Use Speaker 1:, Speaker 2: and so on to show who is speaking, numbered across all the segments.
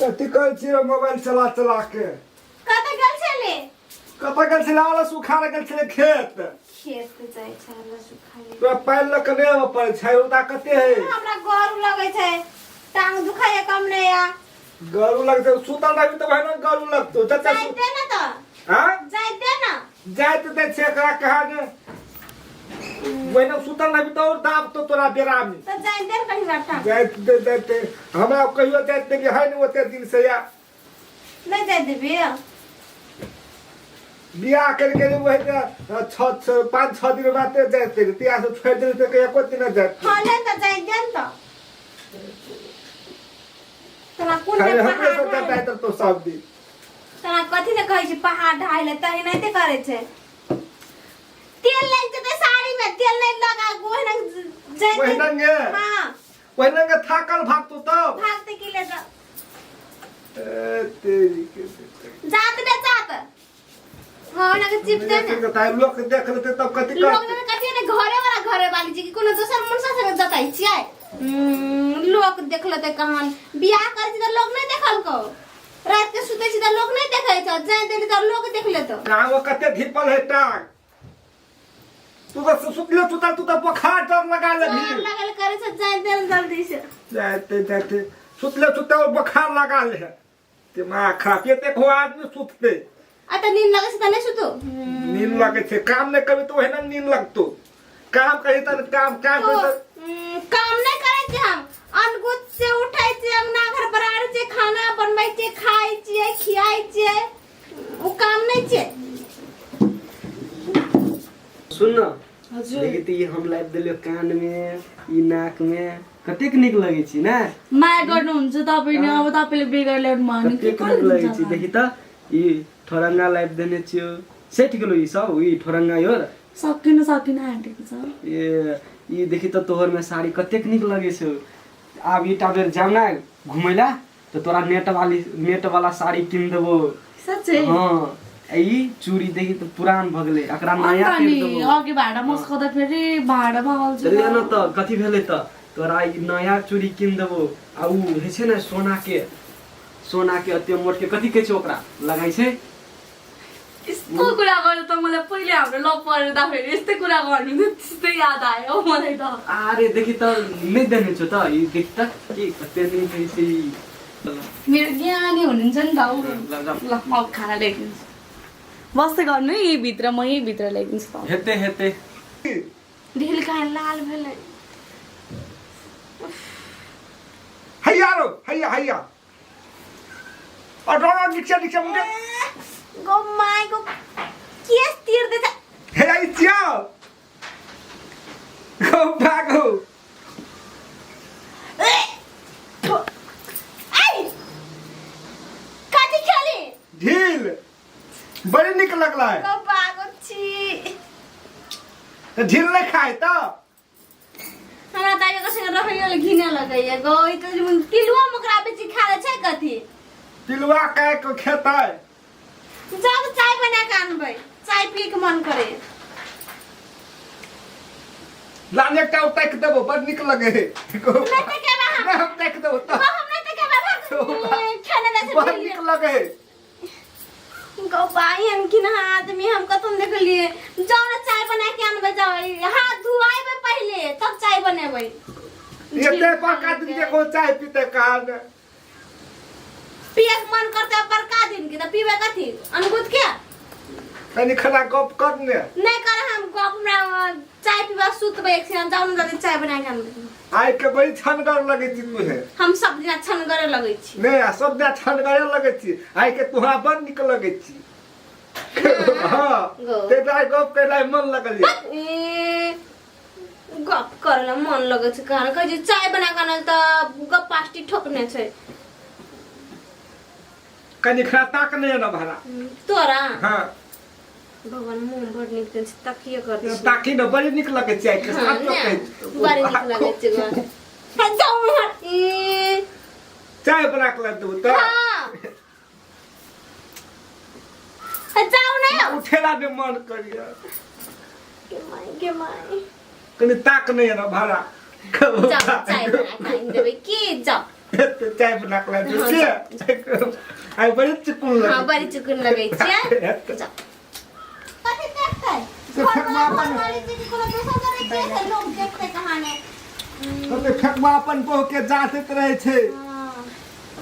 Speaker 1: कथी कहै छियै मोबाइल चला चला के?
Speaker 2: कतऽ गेल छलै?
Speaker 1: कतऽ गेल छलै? आलस उखाड़ गेल छलै खेत।
Speaker 2: खेत जाइ छै आलस उखाड़े।
Speaker 1: तोरा पानि लऽ कऽ नहि आबऽ पड़ै छै? रौदा कते है।
Speaker 2: हमरा गरु लगै छै, टांग दुखाइए कम नहि आ।
Speaker 1: गरु लगतै, सुतल रहबी तऽ भाई ने गरु लगतौ जते
Speaker 2: जाय दे ने तऽ।
Speaker 1: हाँ?
Speaker 2: जाय दे ने।
Speaker 1: जाइत दै छै एकरा कहा ने ओहिना सुतल रहबी तऽ और दाबतो तोरा बेरामी।
Speaker 2: तऽ जाय दे ने कनी बार टांग।
Speaker 1: जाइत दे जाइत दे। हमरा कहियो जाइत देली है ने ओते दिन से या।
Speaker 2: नहीं जाय देबी।
Speaker 1: बियाह करके जे वही ने छः छः पाँच छः दिन बाद जाइत रही, तिया से छोड़ि देली तऽ एको दिन नहि जाइत।
Speaker 2: हाँ ले तऽ जाय दे ने तऽ। तोरा कोन
Speaker 1: खाली
Speaker 2: ने
Speaker 1: हमरे
Speaker 2: पहाड़
Speaker 1: से
Speaker 2: ढाइ
Speaker 1: जाइत रहतौ सब दिन।
Speaker 2: तोरा कथी ने कहै छै पहाड़ ढाइ ले तही नहीं ते करै छै। तेल लागि जेतै साड़ी में, तेल नहीं लगा ओहिना जाय दे।
Speaker 1: ओहिना गे?
Speaker 2: हाँ।
Speaker 1: ओहिना गे थाकल भागतौ तब।
Speaker 2: भागते की ले जा।
Speaker 1: ए तेरी के
Speaker 2: जात ने जात। हाँ ओहिना के चिपते ने।
Speaker 1: ताई लोक देख लेते तब कथी
Speaker 2: लोग
Speaker 1: करतै?
Speaker 2: ने कथी ने घरे वाला घरे वाली जी की कोनो दोसर मनुष्य संगे जताई छियै। लोक देख लेतै कहान बियाह करै छी तऽ लोक नहीं देखलको, रात के सुतै छी तऽ लोक नहीं देखै छै, जाय देली तऽ लोक देख लेतौ।
Speaker 1: कहाँ वो कते धीपल है टांग। तू तऽ सुतले सुतल तू तऽ बोखार डर लगा लेबही।
Speaker 2: डर लगल करै छै, जाय देल जल्दी से।
Speaker 1: जाते जाते सुतले सुतल बोखार लगा ले, दिमाग खराब। ये देखो आदमी सुतते
Speaker 2: आ तऽ नींद लगै छै तऽ नहीं सुतू।
Speaker 1: नींद लगै छै, काम नहीं करी तो ओहिना नींद लगतो। काम करी तऽ काम काम
Speaker 2: तो,
Speaker 1: करी तऽ
Speaker 2: काम नहीं करै छी हम, अनगुत से उठै छी, अंगना घर बरार छी, खाना बनबै छी, खाइ छियै, खियाइ छियै, ओ काम नहीं छियै।
Speaker 3: सुन न।
Speaker 4: हजुर।
Speaker 3: देखी त ई हम लाबि देलियौ कान में, ई नाक में, कतेक नीक लगै छी ने?
Speaker 4: माया गर्नुहुन्छ तपाईँले, अब तपाईँले बेगर ल्याउनु भयो भने के
Speaker 3: कतेक नीक लगै
Speaker 4: गरिदिन्छ
Speaker 3: छी।
Speaker 4: त?
Speaker 3: देखी त ई ठोरङ्गा लाबि देने छियौ, सठि गेलौ ई सब, ई ठोरङ्गा यो
Speaker 4: सकिन सकिन आँटेको छ।
Speaker 3: ए ई देखी त तोहर में साड़ी कतेक नीक लगै छौ। आब ई टा बेर जाउ ने घुमै ला तऽ तोरा नेट वाली नेट वाला साड़ी किन देबो।
Speaker 4: साँच्चै?
Speaker 3: हाँ, ई चूड़ी देखी तऽ पुरान भऽ गेलै, एकरा नया
Speaker 4: अन्त
Speaker 3: करि
Speaker 4: नि
Speaker 3: देबो।
Speaker 4: अघि भाँडा मस्काउँदा फेरि भाँडामा अल्झियो।
Speaker 3: ले न तऽ कथी भेलै तऽ तोरा ई नया चूड़ी किन देबो। आ उ होइ छै ने सोना के, सोना के एते मोट के कथी कहै छै ओकरा लगाइ छै।
Speaker 4: यस्तो कुरा गर्नु त मलाई पहिले हाम्रो लभ पर्दाखेरि यस्तै कुरा गर्नुहुन्थ्यो, त्यस्तै याद आयो हौ मलाई त।
Speaker 3: अरे देखी त नहि देने छौ त ई देखी त के कते नीक होइ छै ई।
Speaker 4: मेरो ज्ञानी हुनुहुन्छ नि त हौ।
Speaker 3: ल, ल।
Speaker 4: ल म खाना ल्याइदिन्छु, बस्दै गर्नु है यहीँभित्र, म यहीँभित्र ल्याइदिन्छु त।
Speaker 3: हेतै हेतै।
Speaker 2: ढिल काहे लाल भेलै?
Speaker 1: हैया रो हैया हैया और रो रिक्शा रिक्शा मुझे
Speaker 2: गो my go केस तीर दे।
Speaker 1: हे आई चिया गो भागो।
Speaker 2: आई कथी खेली?
Speaker 1: ढील बड़ी निक लगला है।
Speaker 2: गो भागो छी।
Speaker 1: तो ढील नहीं खाए तो
Speaker 2: हमरा त एकर संगे रहैयो ले घिना लगैया गो। ई त तिलुआ मकरा बेची खा ले छै कथी?
Speaker 1: तिलुआ काहे के खेतै?
Speaker 2: जाउ त चाय बना के आनबै, चाय पिए के मन करे।
Speaker 1: लान एकटा उताकि देबो, बड़ नीक लगे है।
Speaker 2: नहि त केबा हम।
Speaker 1: नहि, हम ताकि देबो त।
Speaker 2: गो, हम नहि त केबा भाग। खाना दे से
Speaker 1: बड़
Speaker 2: पी
Speaker 1: नीक लगे है।
Speaker 2: गो बाई हम कि ना आदमी हम कतौ देखलिए। जाउ ने चाय बना के आनबै, जाउ हाथ धुआइबै पहिले तब चाय बनेबै।
Speaker 1: एते बड़का दिन देखो चाय पीते कहाँ ने।
Speaker 2: पिए के मन करते बड़का दिन के त पीबै कथी? अनगुत के?
Speaker 1: कनी खना गप कर ने।
Speaker 2: नहीं कर हम गप, हमरा चाय पीबा सुतबै एक क्षण। जाउ ने जल्दी चाय बना के आनबै।
Speaker 1: आइ के बड़ी छनगर लगे छी तू है।
Speaker 2: हम सब दिना छनगरे लगै छी।
Speaker 1: नहीं, आ सब दिना छनगरे लगे छी, आइ के तुहा बड़ नीक लगे छी। हाँ,
Speaker 2: गो।
Speaker 1: ते आइ गप कैला मन लगल ये।
Speaker 2: ए, गप करे ला मन लगै छै कारण कहै छै चाय बना के आनल त गप पास्टी ठोकने छै।
Speaker 1: कनी खरा ताक नहीं ना भरा।
Speaker 2: तोरा?
Speaker 1: हाँ।
Speaker 2: भगवान मुंह बड़ नीक देने छै, तकिए कर छै।
Speaker 1: ताकी न बड़ी नीक लगे छै आइ के,
Speaker 2: हाँ,
Speaker 1: साफ
Speaker 2: ने,
Speaker 1: कहै छी।
Speaker 2: बड़ी नीक लगे छै गो। हाँ, जाउ उम्हर। ए,
Speaker 1: चाय बना के ला देबो त।
Speaker 2: हाँ। हाँ, जाउ ने यौ।
Speaker 1: उठेला ने मन करिया।
Speaker 2: गे माई, गे माई।
Speaker 1: कनी ताक नहीं ना भरा।
Speaker 2: जाउ, चाय बना के आनि देबै की? जाउ।
Speaker 1: चाय बना के लाबै छियै आइ बड़ी चिकुन
Speaker 2: हाँ
Speaker 1: लगै
Speaker 2: बड़ी चुकुन लगै छियै जाउ। कथी देखतै
Speaker 1: से
Speaker 2: घर
Speaker 1: फेकबा
Speaker 2: वाला
Speaker 1: अपन
Speaker 2: घर वाली छै कि कोनो दोसर घरे के छै लोग देखतै कहाने
Speaker 1: तो फेकबा अपन बहु के जाँचैत रहै छै
Speaker 2: हाँ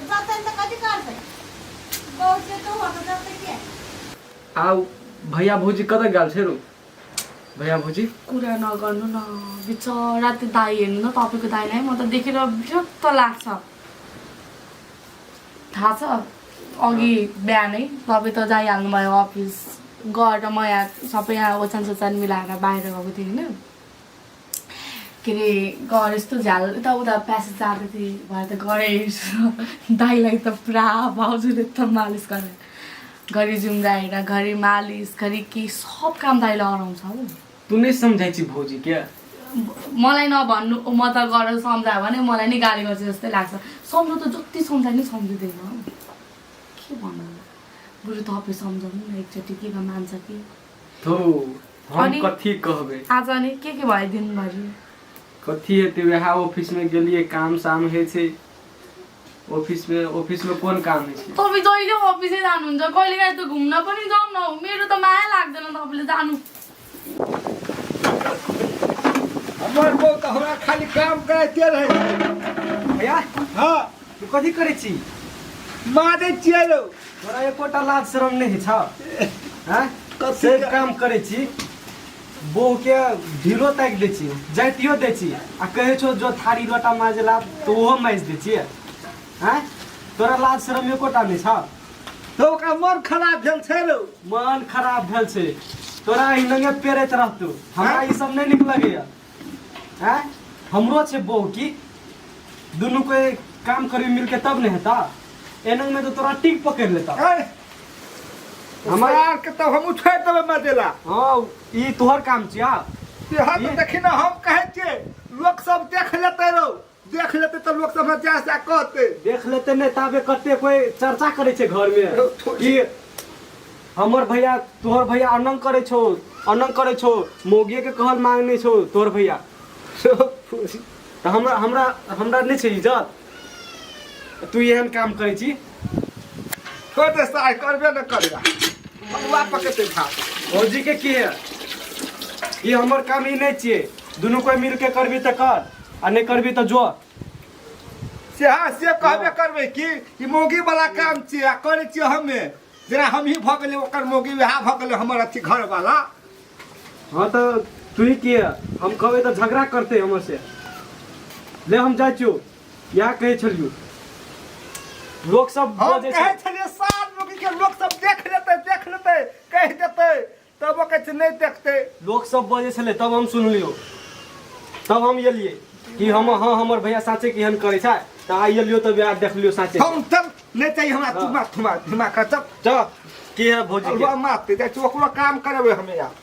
Speaker 2: जातै तऽ कथी करतै बहु छै तऽ होटल जातै के
Speaker 3: आउ भैया भौजी कतऽ गेल छै रौ भैया भौजी
Speaker 4: कुरा नगर्नु न बिचरा त्यो दाई हेर्नु न तपाईँको दाईलाई म त देखेर विरक्त लाग्छ थाहा छ अघि बिहानै तपाईँ त जाइहाल्नु भयो अफिस गएर म यहाँ सबै यहाँ ओछ्यान सोछ्यान मिलाएर बाहिर गएको थिएँ होइन के अरे गएर यस्तो झ्याल यताउता प्यासेज जाँदै थिएँ भएर त गएर हेर्छु दाईलाई त पुरा भाउजूले त मालिस गरेर घरि जुम्राएर घरि मालिस घरि के सब काम दाईले अराउँछ हो।
Speaker 3: तू नहि समझै छी भौजी के?
Speaker 4: मलाई नभन्नु, म त गरेर सम्झायो भने मलाई नै गाली गर्छ जस्तै लाग्छ। सम्झाउ त जति सम्झाए नि सम्झिँदैन हो, के भन्नु। बरु तपाईँ सम्झाउनु न एकचोटि, के मान्छ कि
Speaker 3: थौ हम
Speaker 4: अनि?
Speaker 3: कथी कहबै।
Speaker 4: आज अनि के के भयो दिनभरि?
Speaker 3: कथी हेतै, वएह ऑफिस में गेलियै, काम साम होइ छै ऑफिस में। ऑफिस में कोन काम होइ छै?
Speaker 4: तपाईँ जहिले अफिसै जानुहुन्छ, कहिले काहीँ त घुम्न पनि जाउँ न। मेरो त माया लाग्दैन तपाईँले जानु।
Speaker 1: हमर बहु तऽ हमरा खाली काम कराइते रहै छै।
Speaker 3: भैया
Speaker 1: हँ।
Speaker 3: तू कथी करै छी?
Speaker 1: मारै छियै रौ।
Speaker 3: तोरा एकोटा लाज शरम नहि छ हँ?
Speaker 1: कथी
Speaker 3: से काम करै छी, बहुके ढिलो ताकि दै छी, जाइतियो दै छी आ कहै छौ जो थारी लोटा माजला तऽ ओहो माजि दै छी। हँ, तोरा लाज शरम एकोटा नहि छ?
Speaker 1: तऽ ओकरा मन खराब भेल छै रौ।
Speaker 3: मन खराब भेल छै तोरा, एहिनंगे पेरैत रहतौ। हमरा ई सब नहि नीक लगैया। हँ, हमरो छै बहु की, दुनू कोई काम करी मिलके तब नहि हेता। एनंग में तो तोरा टिक पकड़ लेता।
Speaker 1: हमरा के तब हम उठा देबै मजेला।
Speaker 3: हाँ, ई तोहर काम छिया।
Speaker 1: यहाँ तऽ देखी ने, हम कहै छियै लोक सब देख लेतै रौ, देख लेतै तऽ लोक सब जा से कहतै।
Speaker 3: देख लेते नहि ताबे कते कोई चर्चा करै छै घर में कि हमर भैया तोहर भैया अनंग करै छौ, अनंग करै छौ, मौगिए के कहल मांगने छौ तोहर भैया। तऽ हमरा हमरा हमरा नहि छै इज्जत? तू एहन काम करै छी?
Speaker 1: छोड़ दे साय, करबे न करबे, मरुआ पकेतै भात।
Speaker 3: भौजी के की है, ई हमर काम ई नहि छियै। दुनू कोई मिल के करबी तऽ कर आ नहि करबी तऽ जो।
Speaker 1: से हाँ, से कहबे करबै कि ई मौगी वाला काम छियै आ करै छियै हमे, जेना हमही भऽ गेलै ओकर मौगी, वएह भऽ गेलै हमर अथी घरवाला।
Speaker 3: हाँ तऽ तू ही के हम कहबै तऽ झगड़ा करतै हमर से। ले हम जाइ छियौ, इएह कहै छलियौ लोक सब
Speaker 1: हम
Speaker 3: बजै
Speaker 1: कहै
Speaker 3: छै।
Speaker 1: छलियै सात मौगी के लोक सब देख लेतै, देख लेतै कहि देतै, तब ओ कहै छै नहि देखतै।
Speaker 3: लोक सब बजै छलै तब हम सुनलियौ, तब हम एलियै कि हम हाँ हमर भैया साँचे केहन करै छै। तऽ आइ एलियौ तऽ वएह देखलियौ साँचे।
Speaker 1: हम तब नहि चाहिए हमरा।
Speaker 3: हाँ।
Speaker 1: चुमा थुमा दिमाग खराब।
Speaker 3: चल, की है भौजी के?
Speaker 1: अलुआ मारते जाइ छै, ओकरो काम करेबै हमे आब।